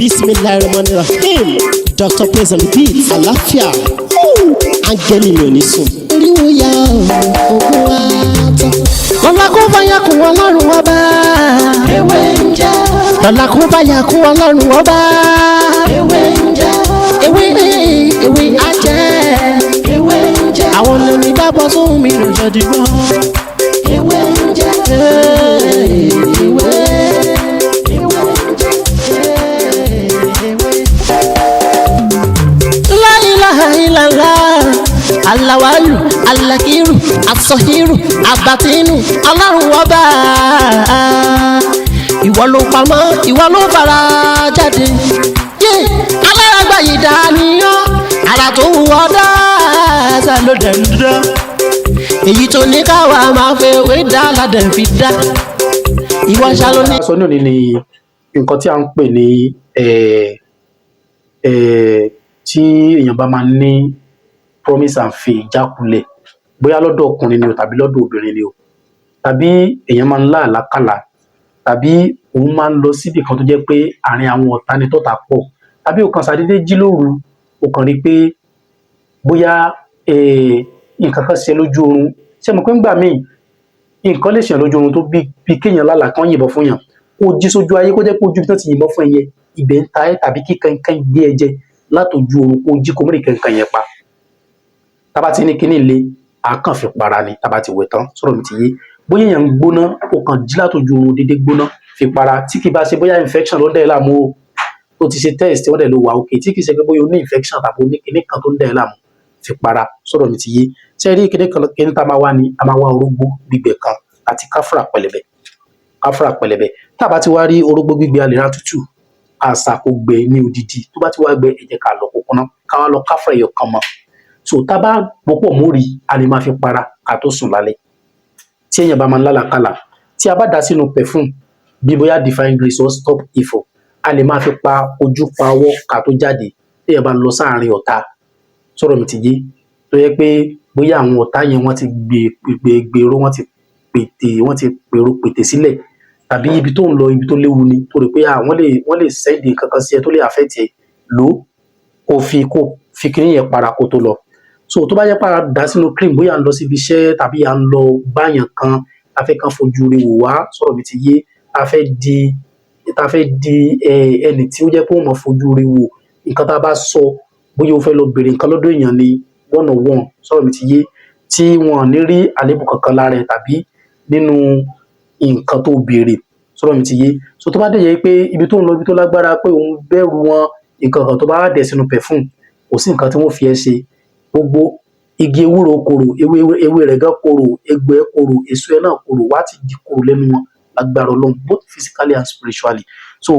Bismillahirrahmanirrahim. Dr. Praise on the beat. Àlàáfíà. Áńgẹ́lì mi ò ní sùn. Oríwo ya ògùn wa tán. Lọ́la kó bá yà kún Ọlọ́run ọba. Ewé ń jẹ́. Lọ́la kó bá yà kún Ọlọ́run ọba. Ewé ń jẹ́. Ewé ewé á jẹ́. Ewé ń jẹ́. Àwọn olórí bá bọ́ sóhun mi lò jọ̀dìgbọ́. Ewé ń jẹ́. Ewé. Ewé ń jẹ́. Ewé. La ilaha illallah. Alawalu, alakiru, asọ̀hírù, abatinu, Ọlọ́run ọba. Ìwọ ló pamọ́, ìwọ ló fara jáde. Yé, alárágbá yìí dániyán, ara tó wù ọ́ dáadáa ló dẹ̀ ń dán. Èyí tó ní káwa máa fẹ́ wé dá ládẹ̀ fi dá. Ìwọ ṣá ló ní. Sọ ní òní ni nǹkan tí à ń pè ní tí èèyàn bá máa ní promise and fail, ìjákulẹ̀, bóyá lọ́dọ̀ ọkùnrin ni o tàbí lọ́dọ̀ obìnrin ni o, tàbí èèyàn máa ń lá àlákàlà, tàbí òun máa ń lọ síbì kan tó jẹ́ pé àárín àwọn ọ̀tá ni tọ́ta pọ̀, tàbí o kàn ṣàdédé jí lóru, o kàn rí pé bóyá nǹkan kan ṣe lójú oorun. Ṣé mo pé ńgbà míì nǹkan lè ṣèyàn lójú oorun tó bí kéèyàn lálàá kán yìnbọn fún yàn, kó jí sójú ayé, kó jẹ́ pé ojú ibi tán ti yìnbọn fún ẹ yẹn, ibẹ̀ ń ta ẹ́, tàbí kí kankan gbé ẹ jẹ látọjú oorun, kó jí kó mọ́rì kankan yẹn pa. Tá bá ti ní kíní le, à kàn fi para ni tá bá ti wẹ̀ tán. Sọ̀rọ̀ mi ti yé? Bóyá èèyàn ń gbóná, ó kàn jí látọjú oorun, dédé gbóná, fi para. Tí kì bá ṣe bóyá infection ló ń dẹ̀ ẹ́ láàmú o, tó ti ṣe test, wọ́n dẹ̀ ló wà okay, tí kì í ṣe pé bóyá o ní infection tàbí o ní kíní kan tó ń dẹ̀ ẹ́ láàmú, fi para. Sọ̀rọ̀ mi ti yé? Ṣé ẹ rí kíní kan? Kíní tá a máa wá ni, a máa wá orógbó gbígbẹ kan àti káfúrà pẹlẹbẹ. Káfúrà pẹlẹbẹ, tá a bá ti wá rí orógbó gbígbẹ, a lè ra tútù, àṣà kó gbẹ ní odidi. Tó bá ti wá gbẹ, ẹ jẹ́ ká lọ kó kúnná, ká wá lọ káfúrà ẹyọ kan mọ́. So tá a bá pòpọ̀ mórí, a lè máa fi para ká tó sùn lálẹ́. Tí èèyàn bá máa ń lálàkàlà, tí a bá dà sínú perfume bí bóyá Divine Grace or Stop Evil, a lè máa fi pa ojú, pa ọwọ́ ká tó jáde. Tí èèyàn bá lọ sáàrin ọ̀tá, sọ̀rọ̀ mi ti yé? Tó yẹ pé bóyá àwọn ọ̀tá yẹn, wọ́n ti gbè gbè gbèrò, wọ́n ti pètè, wọ́n ti pèrò pètè sílẹ̀, tàbí ibi tó ń lọ, ibi tó léwu ni, tó rò pé wọ́n lè send nǹkan kan sí ẹ tó lè affect ẹ, lò ó, kó fi kíní yẹn para kó tó lọ. So tó bá jẹ́ pé a dà sínú cream, bóyá à ń lọ síbi iṣẹ́ tàbí à ń lọ báyàn kan, a fẹ́ kán fojú re wò wá, sọ̀rọ̀ mi ti yé? A fẹ́ di ẹni tí ó jẹ́ pé ó máa fojú re wò nǹkan tá a bá sọ, bóyá o fẹ́ lọ bèrè nǹkan lọ́dọ̀ èèyàn ni one on one, sọ̀rọ̀ mi ti yé? Tí wọn ò ní rí àléébù kankan lára ẹ̀ tàbí nínú nǹkan tó béèrè. Sọ̀rọ̀ mi ti yé? So tó bá dẹ̀ jẹ́ pé ibi tó ń lọ, ibi tó lágbára, pé òun bẹ̀rù wọn, nǹkan kan tó bá dẹ̀ sínú perfume, kò sí nǹkan tí wọ́n fi ẹ́ ṣe. Gbogbo igi ewúro korò, ewé ewé rẹ̀ gan korò, egbò ẹ̀ korò, èso ẹ̀ náà korò, wá ti di korò lẹ́nu wọn lágbára Ọlọ́run, both physically and spiritually. So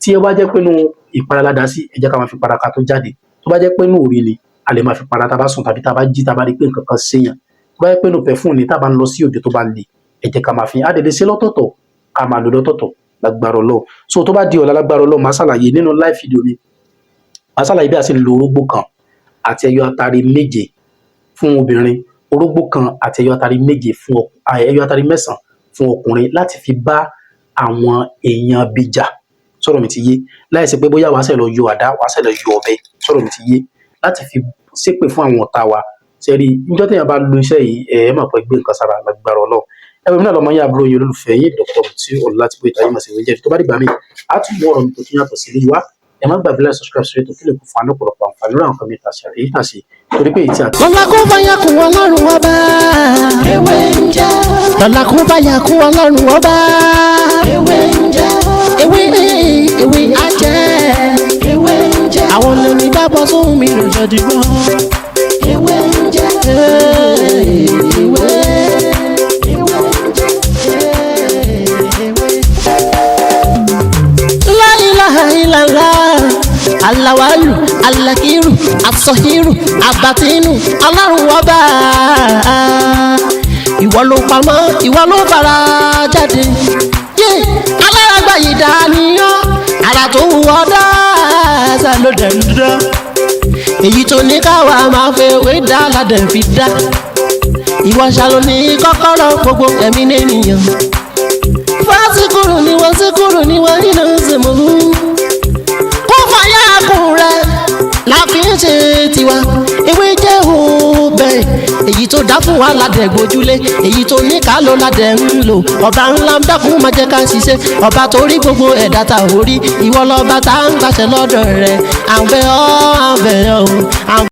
tí ẹ bá jẹ́ pé inú ìpara la dà sí, ẹ jẹ́ ká máa fi para ká tó jáde. Tó bá jẹ́ pé inú òrí ni, a lè máa fi para tá a bá sùn tàbí tá a bá jí, tá a bá rí pé nǹkan kan ṣèyàn. Tó bá jẹ́ pé inú perfume ni, tá a bá ń lọ sí òde tó bá le, ẹ jẹ́ ká máa fi. A dẹ̀ lè ṣe lọ́tọ̀ọ̀tọ̀, ká máa lò lọ́tọ̀ọ̀tọ̀ lágbára Ọlọ́run. So tó bá di ọ̀la lágbára Ọlọ́run, màá ṣàlàyé nínú live video mi, màá ṣàlàyé bí a ṣe lè lo orógbó kan àti ẹyọ atare 7 fún obìnrin, orógbó kan àti ẹyọ atare 7 fún ẹyọ atare 9 fún ọkùnrin, láti fi bá àwọn èèyàn bí jà. Sọ̀rọ̀ mi ti yé? Láì ṣe pé bóyá wàá ṣe lọ yọ àdá, wàá ṣe lọ yọ ọ̀bẹ. Sọ̀rọ̀ mi ti yé? Láti fi ṣépè fún àwọn ọ̀tá wa. Ṣe rí níjọ́ téèyàn bá lo iṣẹ́ yìí, ẹ ẹ mọ̀ pé gbé nǹkan sára lágbára Ọlọ́run. Ẹ wò mí náà lọ́mọ yín, àbúrò yín, olólùfẹ́ yín, Dr. Mutiu Ọlátìbóyè táyé màsí ìwé jẹ́. Tó bá dìgbà míì, á tún mú ọ̀rọ̀ mi tó tún yàtọ̀ sí ilé wa. Ẹ má gbàgbé láti subscribe sí ètò kí lè kó fún wa ní ọ̀pọ̀lọpọ̀ àǹfààní lórí àwọn kan mi tàṣe àti èyí tàṣe torí pé èyí tí a ti. Lọ́la kó bá yà kún Ọlọ́run ọba. Ewé ń jẹ́. Lọ́la kó bá yà kún Ọlọ́run ọba. Ewé ń jẹ́. Ewé ewé á jẹ́. Ewé ń jẹ́. Àwọn olórí bá bọ́ sóhun mi lò jọ̀dìgbọ́. Ewé ń jẹ́. Ewé. Ewé ń jẹ́. Ewé. La ilaha illallah. Alawalu, alakiru, asọ̀hírù, abatinu, Ọlọ́run ọba. Ìwọ ló pamọ́, ìwọ ló fara jáde. Yé, alárágbá yìí dániyán, ara tó wù ọ́ dáadáa ló dẹ̀ ń dán. Èyí tó ní káwa máa fẹ́ wé dá ládẹ̀ fi dá. Ìwọ ṣàlò ní kọ́kọ́rọ́ gbogbo ẹ̀mí nìyẹn. Fásikúrò ni wọ́n síkúrò ni wọ́n nínú ìsìnkú. ṣe tiwa. Ewé jẹ́ òbẹ̀, èyí tó dá fún wa ládẹ̀ gbójúlé, èyí tó ní ká ló ládẹ̀ ń lò. Ọba ńlá ń dákun má jẹ́ ká ṣiṣẹ́, ọba tó rí gbogbo ẹ̀dá ta ò rí, ìwọ lọ́ba tá ń gbàṣẹ lọ́dọ̀ rẹ̀. À ń bẹ̀ ọ́, à ń bẹ̀ ọ́, à ń.